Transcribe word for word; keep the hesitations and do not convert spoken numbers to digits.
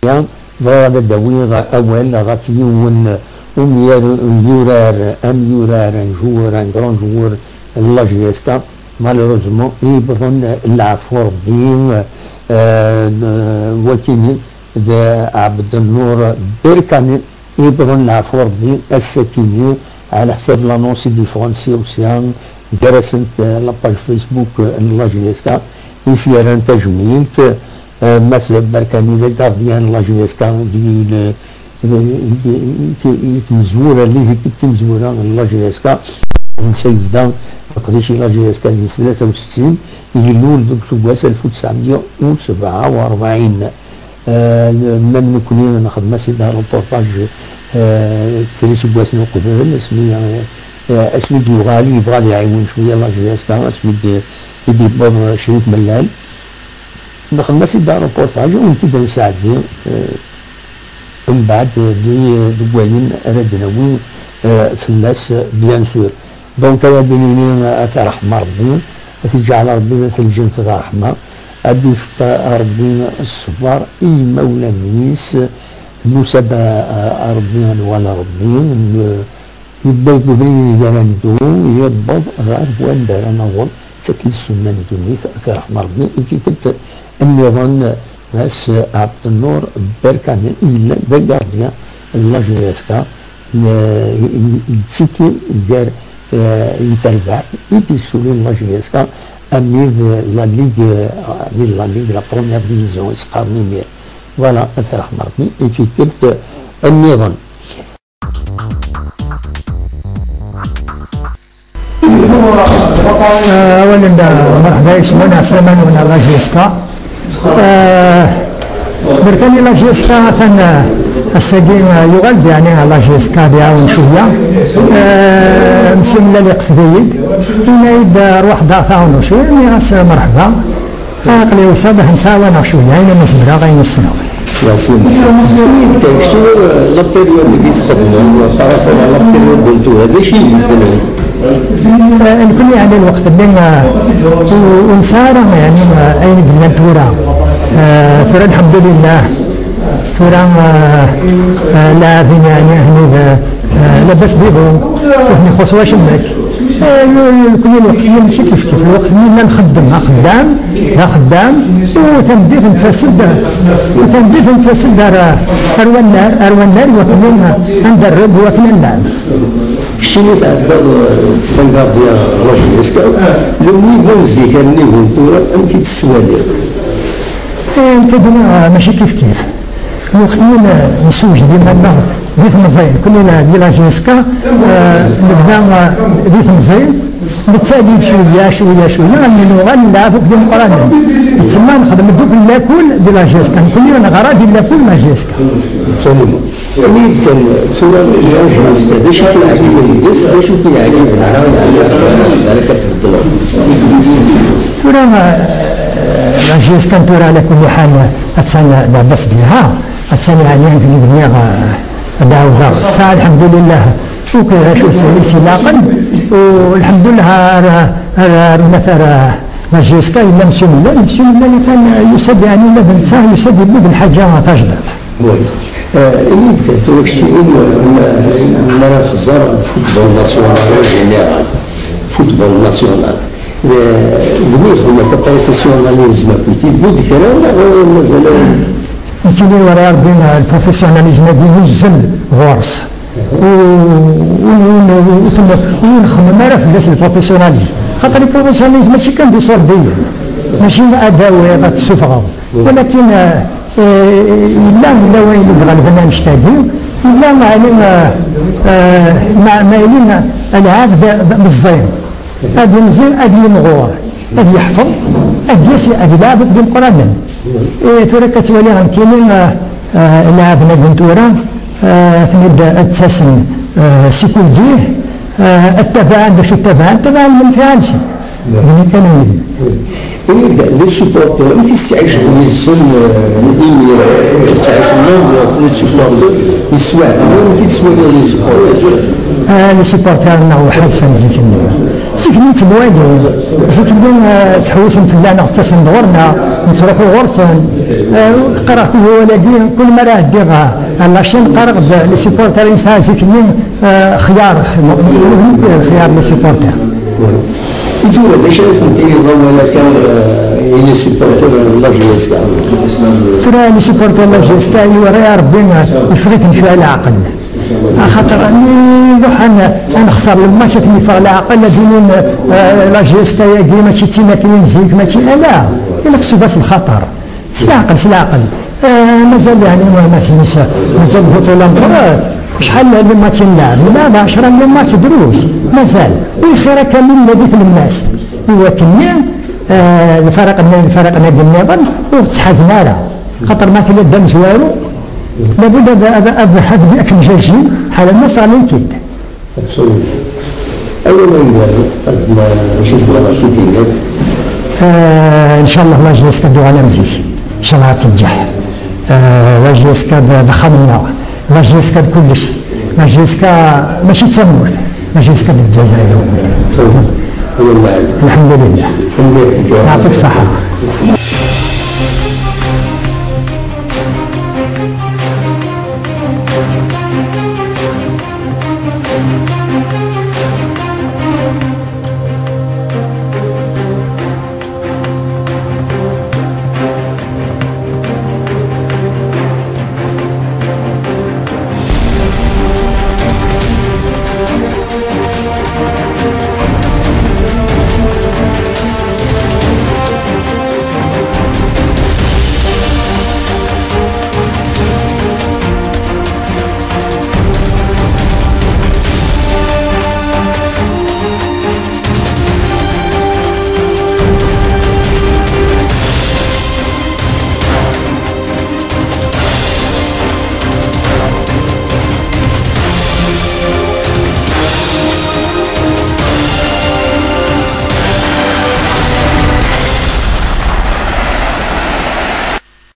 Ya, bɣiɣ ad d-awiɣ awal ɣef yiwen umyar-, umyurar, amyurar, un joueur, un grand joueur n la J S K, malheureusement, yewweḍ-d leɛfu Rebbi, euh, n-, wakini d Ɛebdennur Berkani, yewweḍ-d leɛfu Rebbi ass-akini, ɛla ḥsab l'annonce i d-yeffɣen sya u sya, gar-asent, euh, la page Facebook, euh, n la J S K, i s-yerran tajmilt, euh, Mass Berkani d agardien n la J S K, d, d, d, d, d tmezwura, les équipes timezwura n la J S K, netta yebda leqdic i la J S K di tlata u settin, ilul deg useggas alef u tesɛemya u sebɛa u rebɛin. Euh, même nekkni nexdem-as-id reportage, euh, kra iseggasen uqbel, asmi, euh, asmi d-yuɣal yebɣa ad iɛiwen cwiya la J S K, asmi d-, i d-yewweḍ Crif Mellal. Nexdem-as-id reportage, ur tent-id-nesɛeddi, euh, mbeɛd, euh, di, deg wayen ara d-nawi, euh, fell-as, euh, bien sûr. Donc, ad d-nini, ad t-iṛḥem Ṛebbi, ad t-iǧɛel Ṛebbi d at lǧent d ṛṛeḥma, ad d-ifk Ṛebbi ṣṣber i yimawlan-is, nusa-d, a, a Ṛebbi, ad nwali Ṛebbi, n-, yedda deg ubrid ideg ara neddu, yewweḍ ɣer wanda ara naweḍ, takli ssumma n ddunit, ad t-iṛḥem Ṛebbi, i tikkelt nniḍen, Mass Ɛebdennur Berkani, yellan d agardien n la J S K, n-, yettiki gar, eh, yiterbaɛt i d-yessulin la J S K, ami d la Ligue, eh, ami d la Ligue, la première division, i s-qqaren imir. Voilà, ad t-iṛḥem Ṛebbi, i tikkelt, eh, nniḍen. آه، أولا، آه، مرحبا يسمون عسلامة ولا la J S K. آه، بركاني la J S K ثان، آه، الساقي، آه، يغلب يعني la J S K بيعاون شوية. آه، مسلم لا يقصديد. إنايد، آه، روح دار تعاون شوية، يعني غاس مرحبا. Aql-i wteɣ ad ten-ttɛawaneɣ cwiya, ayen ma zemreɣ, ayen ssneɣ. Yeɛṣu. Kečč, la période i txeddmeḍ, par rapport à la période n tura, d acu i ibeddlen? Eh, nekkni, yeɛni, lweqt-nni, eh, ur, ur nesɛi ara, yeɛni, eh, ayen i yellan tura. Eh, tura, lḥemdulillah, tura, eh, eh, lɛaben, yeɛni, ahni d, eh, labas bihum, ur ten-ixuṣṣ wacemma. Eh, nekkni lweqt-nni mačči kif kif. Lweqt-nni nella nxeddem, axeddam, d axeddam, u tameddit nettas-d, u tameddit nettas-d ar, ar wannar, ar wannar, iwakken ad nderreb, iwakken ad nlɛeb. Keččini tɛeddaḍ, eh, d tangardiya ɣer la J S K, le niveau n zik ar le niveau n tura, amek i t-tettwaliḍ? Eh, nekk ad d-iniɣ, eh, mačči kif kif. Lweqt-nni n-, nessewjed iman-nneɣ di temẓi, nekkni la, di la J S K, eh, nebda, eh, di temẓi, nettali-d cwiya, cwiya, cwiya, almi nuɣal nlɛeb akked imeqqranen. Tsemma nexdem-d akk lakul di la J S K, nekkni neɣra di lakul n la J S K. Absolument. Imi kan tura la J S K, d acu i k-iɛeǧben deg-s, d acu i k-iɛeǧben ara, ara, ara, ara k-tbeddleḍ? Tura, eh, la J S K n tura, ɛla kulli ḥal, attan lɛebba-s biha. Attan, yeɛni, akken i d-nniɣ, eh, ad d-ɛawdeɣ. Ssa, lḥemdulillah, akk d acu s-, i s-ilaqen, u lḥemdulillah ar, ar, ar, ar, ar la J S K yella Mesyu Mellal, Mesyu Mellal atan, eh, yusa-d, yeɛni, ula d netta yusa-d yewwi-d lḥaǧa tajdiṭ. Oui. Eh, ini-d kan tura keččini, eh, mi ara nxeẓẓer football national en général. Football national. Eh, d mi yexdem akka professionnalisme akkit, yewwi-d kra neɣ mazal? Nekkini walaɣ din, eh, lprofessionnalisme-agi yuzzel ɣur-s. U, u, u, u, u, ur nxemmem ara fell-as lprofessionnalisme. Xaṭer lprofessionnalisme mačči kan d iṣurdiyen. Mačči ad d-tawiḍ, ad tessufɣeḍ. Walakin, eh, eh, yella, yella wayen i iɣelben annect-agi. Yella, ɛni, eh, eh, ma, ma yelin, eh, lɛebd d, d meẓẓi. Ad yemẓi, ad yimɣur, ad yeḥfeḍ, ad d-yas, ad yelɛeb akked imeqqranen. Eh, tura akka ttwaliɣ nekkini, eh, eh, lɛaben-agi n tura, eh, atni ad, ad d-ttasen, eh, si kul ǧih, eh, ad ttabaɛen d acu ttabaɛen, ttabaɛen lmenfaɛ-nsen. Deg kan ayen. Ini-d, les supporters, amek i tettɛiceḍ yid-sen, eh, imir, tettɛiceḍ l'ambiance, les supporters, yeswaɛden, amek i tettwaliḍ les supporters? Ah, les supporters-nneɣ uḥasen zik-nni. Zik-nni nettemwali, zik-nni, eh, ttḥewwisen fell-aneɣ, ttasen-d ɣur-neɣ, nettruḥu ɣur-sen. Eh, qqareɣ tiwwal-agi, kul mi ara ɛeddiɣ, eh, ar la chaîne, qqareɣ-d les supporters i nesɛa zik-nni, eh, xyar, xyar les supporters. I tura, d acu ara sen-tiniḍ awal akka, eh, i les supporters n la J S K? Tura, les supporters n la J S K, i wara Rebbi, eh, yeffeɣ-iten kra leɛqel. Axaṭer mi nruḥ ad n-, ad nexṣer lmatch, ad ten-iffeɣ leɛqel, ad inin, eh, la J S K-agi mačči d tin akken n zik, mačči ala. Ilaq s lxaṭer. S leɛqel, s leɛqel. Eh, mazal, yeɛni, ma, ma, mazal lbuṭula meqqret. Acḥal n les matchs i nlɛeb? Nlɛeb ɛecra n les matchs drus. Mazal. Ur yexir akka mi nella di tlemmast. I wakken-nni, eh, lfaraq-nni, lfaraq-nni nniḍen, ur ttḥazen ara. Xaṭer ma tella d amezwaru, labud ad, ad, ad, ad, ad mjajin, ḥala ma sseɣlin-k-id. Absolument. Awal amezwaru, ad ma, acu tebɣiḍ ad t-id-tiniḍ? Eh, ncallah la J S K ad tuɣal am zik. Ncallah ad tenǧeḥ. Eh, la J S K d, d axxam-nneɣ. La J S K d kullec. La J S K mačči d tamurt. La J S K d Lezzayer. Absolument. Awal lɛali. Alḥemdulillah. Tanemmirt-ik. Yeɛṭik ṣṣeḥḥa.